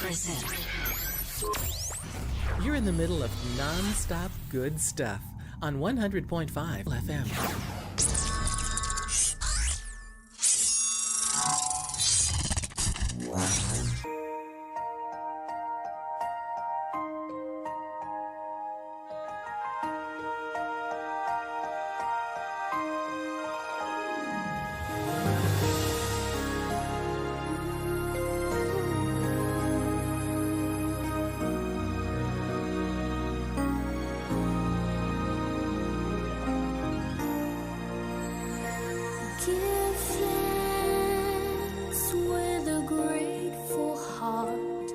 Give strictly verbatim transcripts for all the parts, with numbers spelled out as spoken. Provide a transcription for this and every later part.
Present. You're in the middle of non-stop good stuff on one hundred point five F M. Give thanks with a grateful heart.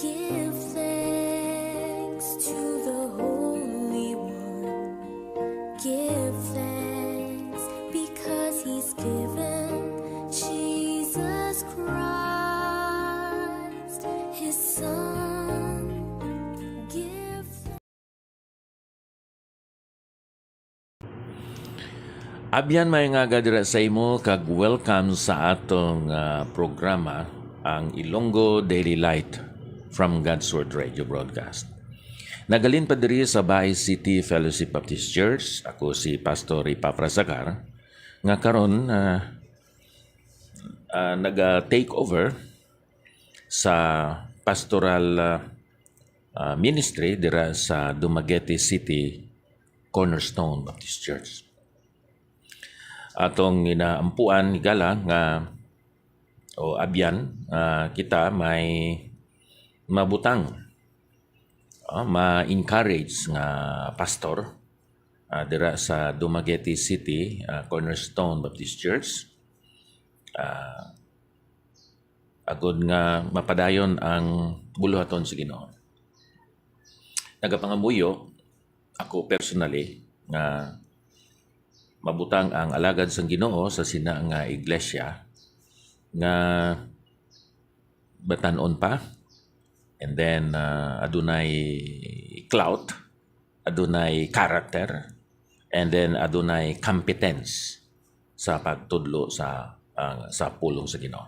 Give thanks to the Holy One. Give thanks because He's given Jesus Christ, His Son. Give Abyan, may nga aga dira sa imo, kag welcome sa atong, ah, programa, ang Ilonggo Daily Light from God's Word Radio Broadcast. Nagalin pa diri sa Bay City Fellowship Baptist Church. Ako si Pastor Epafras Zagar, nga karon, ah, ah, naga-take over sa pastoral, ah, ah, ministry dira sa Dumaguete City Cornerstone Baptist Church. Atong ginaampuan, higala, nga, o abyan, ah, kita may mabutang, ah, ma-encourage nga pastor, ah, dira sa Dumaguete City, ah, Cornerstone Baptist Church, ah, agod nga mapadayon ang buluhaton sa Ginoo. Nagapangamuyo ako personally nga mabutang ang alagad sang Ginoo sa sina nga iglesia nga batan-on pa, and then, ah, adunay clout, adunay character, and then adunay competence sa pagtudlo sa, ah, sa pulong sa Ginoo.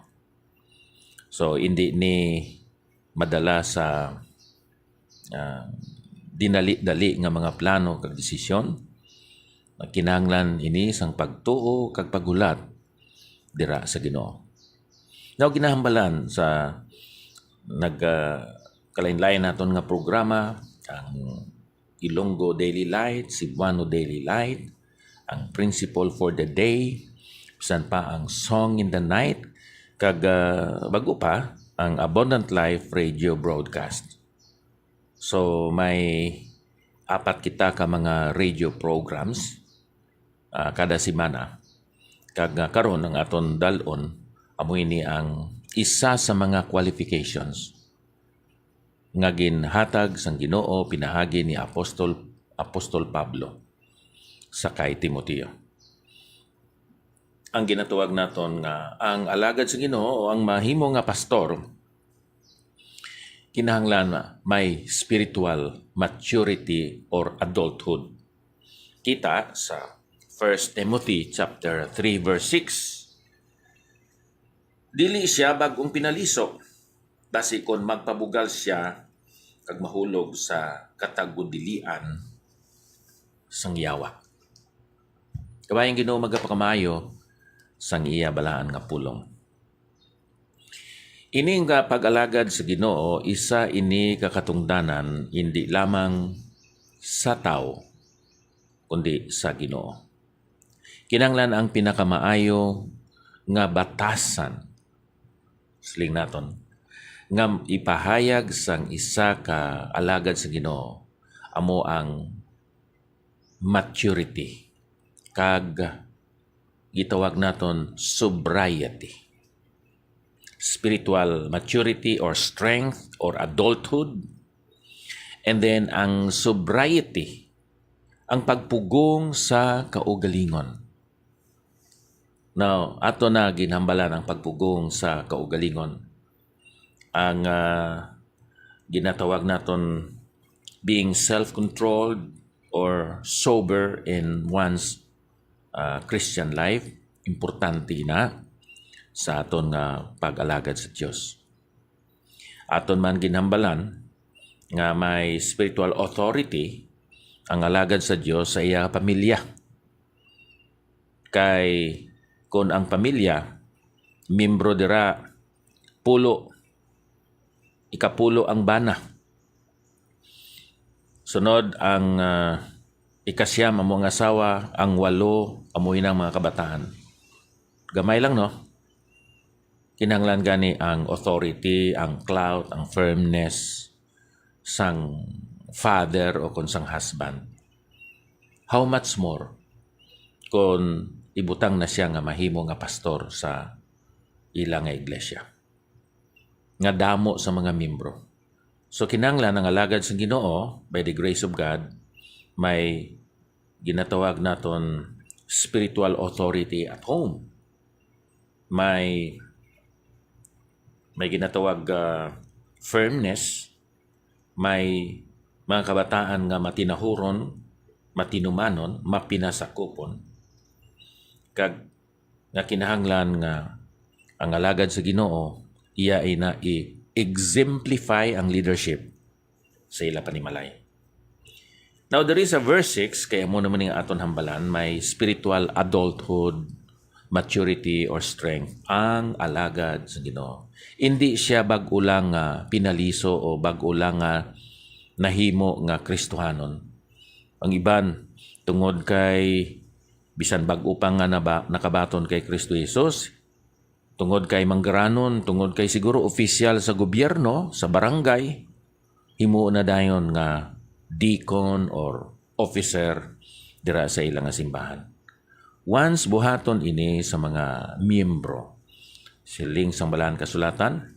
So, hindi ni madala sa, ah, dinali-dali nga mga plano kag desisyon. Kinahanglan ini sang pagtuo kag paghulat dira sa Ginoo. Now, ginahambalan sa nag, ah, kalain-lain naton nga programa, ang Ilonggo Daily Light, Cebuano Daily Light, ang Principle for the Day, bisan pa ang Song in the Night, kag, ah, bago pa, ang Abundant Life Radio Broadcast. So, may apat kita ka mga radio programs, ah, kada semana. Kag nga karon ang aton dal-on, amo ini ang isa sa mga qualifications nga ginhatag sang Ginoo pinaagi ni Apostol, Apostol Pablo sa kay Timoteo. Ang ginatawag naton nga ang alagad sa Ginoo o ang mahimo nga pastor, kinahanglan na may spiritual maturity or adulthood. Kita sa First Timothy chapter three, verse six, "Dili sia bag-ong pinaliso, basi kon magpabugal sia kag mahulog sa katagudilian sang Yawa." Kabayang Ginoo magapakamayo sang iya balaan nga pulong. Ini nga pag-alagad sa Ginoo, isa ini ka katungdanan indi lamang sa tawo, kundi sa Ginoo. Kinahanglan ang pinakamaayo nga batasan, siling naton, nga ipahayag sang isa ka alagad sa Ginoo amo ang maturity, kag gitawag naton sobriety. Spiritual maturity or strength or adulthood. And then ang sobriety, ang pagpugong sa kaugalingon. Now, ato na ginhambalan ang pagpugong sa kaugalingon. Ang, ah, ginatawag naton being self-controlled or sober in one's, ah, Christian life, importante na sa aton nga pag-alagad sa Dios. Aton man ginhambalan nga may spiritual authority ang alagad sa Dios sa iya pamilya. Kay kun ang pamilya, miyembro dira, pulo, ikapulo ang bana. Sunod ang, ah, ikasiyam amo ang asawa, ang walo amo inang mga kabataan. Gamay lang, no? Kinahanglan gani ang authority, ang clout, ang firmness sang father o kon sang husband. How much more kon ibutang na siya nga mahimo nga pastor sa ila nga iglesia, nga damo sa mga miyembro. So, kinahanglan ang alagad sang Ginoo, by the grace of God, may ginatawag naton spiritual authority at home. May, may ginatawag, ah, firmness, may mga kabataan nga matinahuron, matinumanon, mapinasakupon, kag nga kinahanglan nga ang alagad sa Ginoo, iya ina i-exemplify ang leadership sa ila panimalay. Now, there is a verse six, kay amo naman nga aton hambalan, may spiritual adulthood, maturity, or strength ang alagad sa Ginoo. Indi siya bag-o lang nga pinaliso o bag-o lang nga nahimo nga Kristohanon. Ang iban, tungod kay bisan bag-o pa nga naba-, nakabaton kay Kristo Jesus, tungod kay manggaranon, tungod kay siguro opisyal sa gobyerno, sa barangay, himo na dayon nga deacon or officer dira sa ila nga simbahan. Once buhaton ini sa mga miyembro, siling sang Balaan Kasulatan,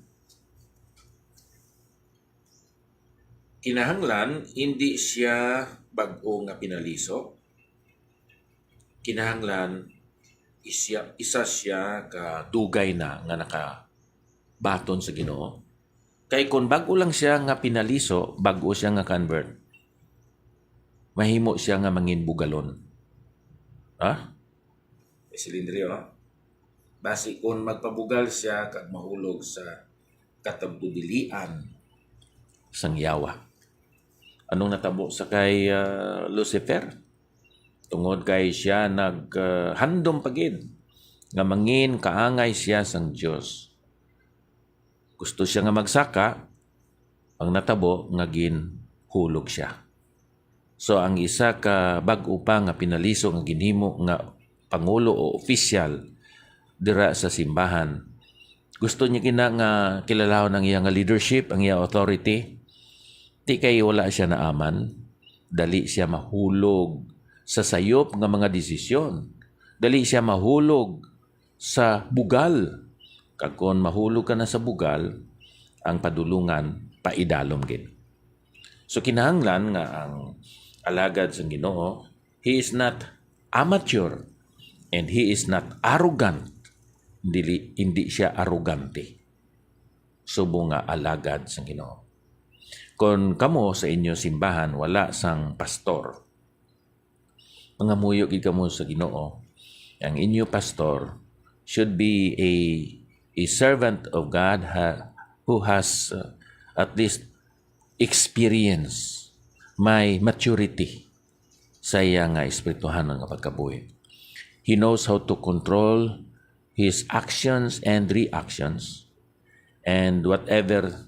kinahanglan hindi siya bag-o nga pinaliso. Kinahanglan isya, isa siya ka dugay na nga nakabaton sa Ginoo. Kay kung bag-o lang siya nga pinaliso, bag-o siya nga convert, mahimo siya nga mangin bugalon. Ha? May silindri, oh. Basi kung magpabugal siya kag mahulog sa katagdudilian sang Yawa. Anong natabo sa kay, ah, Lucifer? Tungod kay siya nag, ah, handom pa gid nga mangin kaangay siya sang Dios. Gusto siya nga magsaka, ang natabo nga ginhulog siya. So, ang isa ka bag-o pa nga pinaliso nga ginhimo nga pangulo o opisyal dira sa simbahan, gusto niya gina nga kilalahon ang iya nga leadership, ang iya authority. Ti kay wala siya naaman, dali siya mahulog sa sayop nga mga desisyon. Dali siya mahulog sa bugal. Kag kon mahulog ka na sa bugal, ang padulungan paidalom gid. So, kinahanglan nga ang alagad sang Ginoo, he is not amateur and he is not arrogant. Dili, hindi siya arogante. Subong nga alagad sang Ginoo. Kon kamo sa inyo simbahan wala sang pastor, mangamuyo gid kamo sa Ginoo. Ang inyo pastor should be a, a servant of God ha, who has, uh, at least experience, may maturity sa iya nga espirituhanon nga pagkabuhi. He knows how to control his actions and reactions, and whatever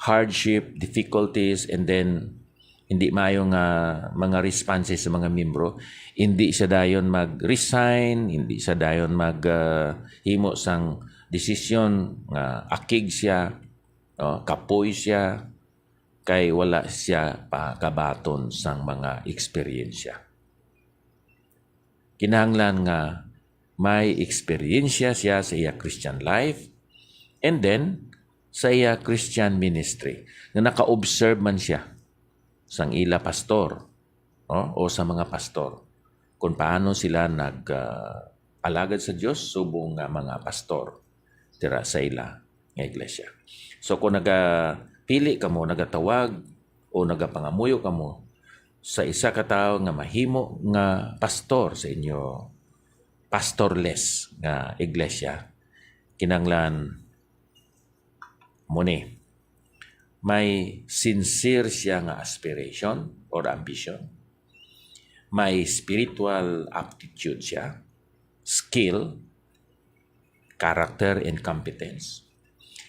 hardship, difficulties, and then hindi maayo nga mga responses sa mga miyembro, hindi siya dayon mag-resign, hindi siya dayon mag, ah, himo sang desisyon nga akig siya, no, kapoy siya, kay wala siya pa kabaton sang mga eksperyensya. Kinahanglan nga may eksperyensya siya sa iya Christian life, and then sa iya Christian ministry, nga naka-observe man siya sang ila pastor, no? O sa mga pastor, kung paano sila nag, ah, alagad sa Dios subong nga mga pastor dira sa ila nga iglesia. So, kung nagapili kamo, nagatawag, o nagapangamuyo kamo sa isa ka tawo nga mahimo nga pastor sa inyo pastorless nga iglesia, kinahanglan mo ni. may sincere siya nga aspiration or ambition. May spiritual aptitude siya, skill, character, and competence.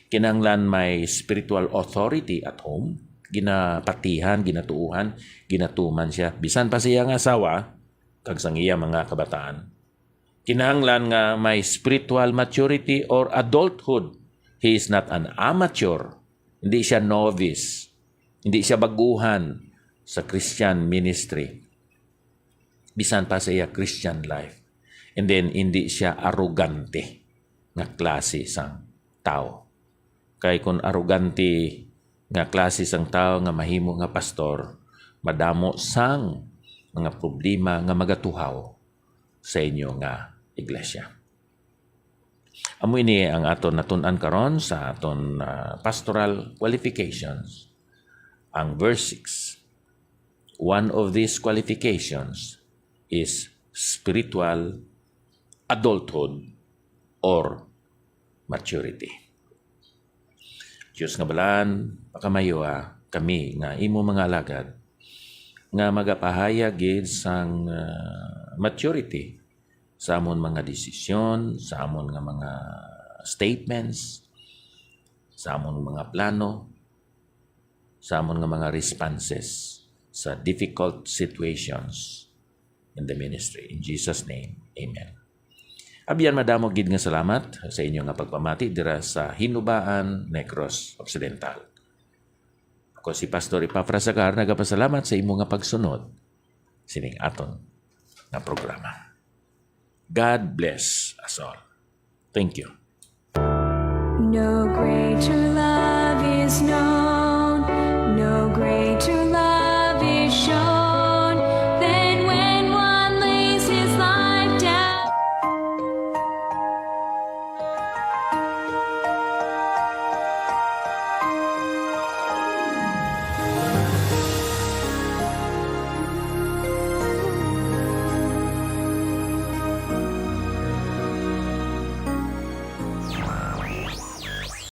Kinahanglan may spiritual authority at home. Ginapatihan, ginatuohan, ginatuman siya. Bisan pa sa iya nga asawa, kag sang iya mga kabataan. Kinahanglan nga may spiritual maturity or adulthood. He is not an amateur. Hindi siya novice. Hindi siya baguhan sa Christian ministry. Bisan pa sa iya Christian life. And then, hindi siya arogante nga klase sang tao. Kay kung arogante nga klase sang tao nga mahimo nga pastor, madamo sang mga problema nga magatuhaw sa inyo nga iglesia. Amo ini ang aton natun-an karon sa aton, ah, pastoral qualifications. Ang verse six, one of these qualifications is spiritual adulthood or maturity. Diyos nga balaan, pakamayo kami nga imo mga alagad nga magapahayag gid sang, ah, maturity sa amon mga desisyon, sa amon nga mga statements, sa amon mga plano, sa amon nga mga responses sa difficult situations in the ministry. In Jesus' name, amen. Abyan, madamo gid nga salamat sa inyo nga pagpamati dira sa Hinubaan, Negros Occidental. Ako si Pastor Epafras Agar, nagapasalamat sa imo nga pagsunod sining aton nga programa. God bless us all. Thank you. No greater love is known.